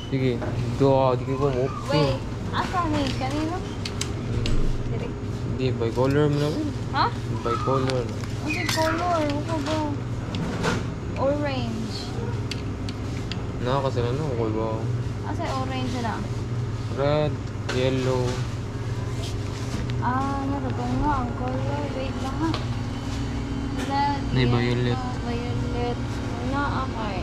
Sige, do di ko mo. Wait, asa ni kanino? Diri. Di by color mo na ba? Ha? By color na. Ano color? Ano ba? Orange. Na kasi ano ko ba? Asa orange na? Red, yellow. Ah, narugong nga ang color. Wait lang ha. Red, May violet. yellow, violet. Na, okay.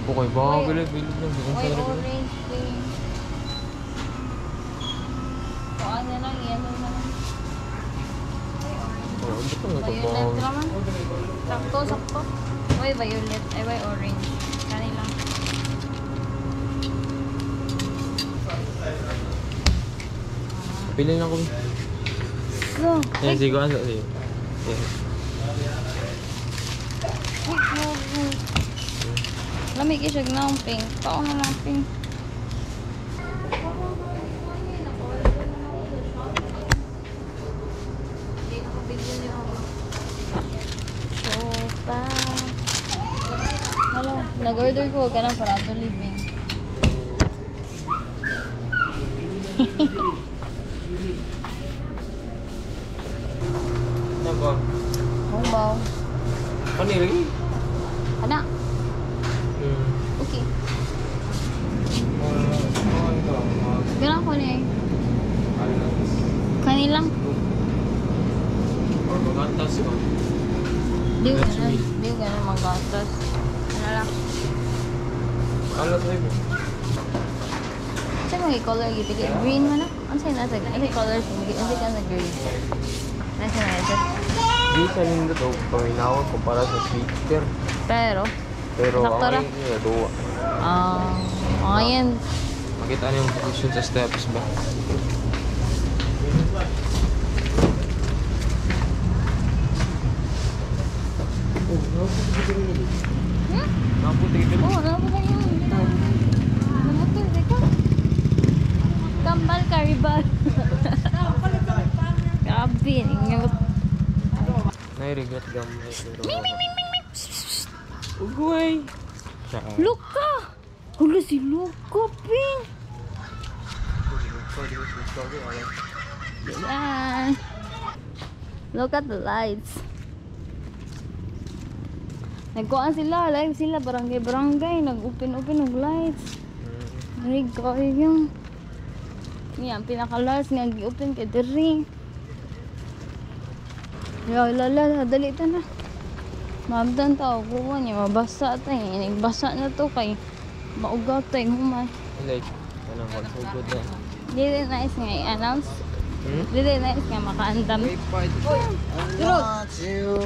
Okay ba? Wait. Violet, violet lang. May orange thing. Kuha na lang, yellow na lang. May orange. Oh, ba't ang Violet ito ba? naman. Sakto, sakto. May violet. Ay, may orange. Kani lang. Pili lang ko. So, Yan, sige, ano? Sige. Yan. Lamig siya ng pink. Pao na lang pink. Sopa. Hello, nag-order ko ka ng para living. Ano ba? Humbaw. Ano yun? Ana. Okay. Ganun ko ni. Kanilang. Or magatas ko. Di ko ganun. Di ko ganun magatas. Ano lang. Ano sa'yo mo? Sa mga color gipili? Green man na? Ano sa'yo nasa? Ano yung color? Ano ka na green? Nasa na ito. Di sa nindot o paminawan kumpara sa speaker. Pero, Pero Sakto ang ra. ngayon, duwa. Ah, ayan. Makita niyo yung position sa steps ba? Oh, naputi ka rin. Hmm? Naputi ka rin. Oo, naputi ka rin. Naputi ka. Kambal karibal. Grabe. Nai-regret gamay. Ming, ming, ming, ming, ming. Ugoy! Luka! Hulo si Luka, Ping! Yan. Look at the lights. Nagkuhan sila, live sila, barangay-barangay, nag-open-open og lights. Rig kayo yung. Yan, pinaka-last nga, gi-open kay diri. Ya, lala, dali ta na. Maabdan ta, kuha niya, mabasa ta eh. Nagbasa na to kay maugaw ta yung human. Like, ano, magsugod na. Dili nice nga i-announce. Hmm? Dili nice nga makaandam. Pero,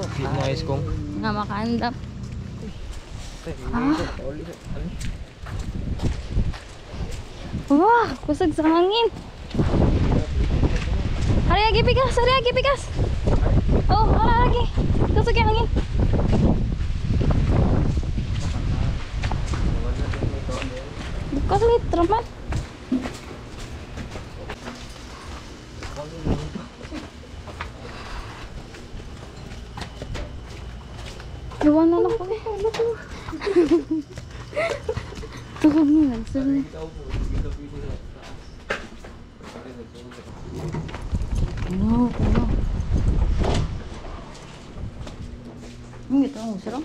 Di nice kong. nga makaandam. Ah. Wah, kusog sa hangin. Hari lagi pikas, hari lagi pikas. Oh, hari lagi. Kusog yung hangin. Bukas litra man. Iwan na lang ko eh. Tuhog na nagsunod. No, no. Ang ito, ang sarap.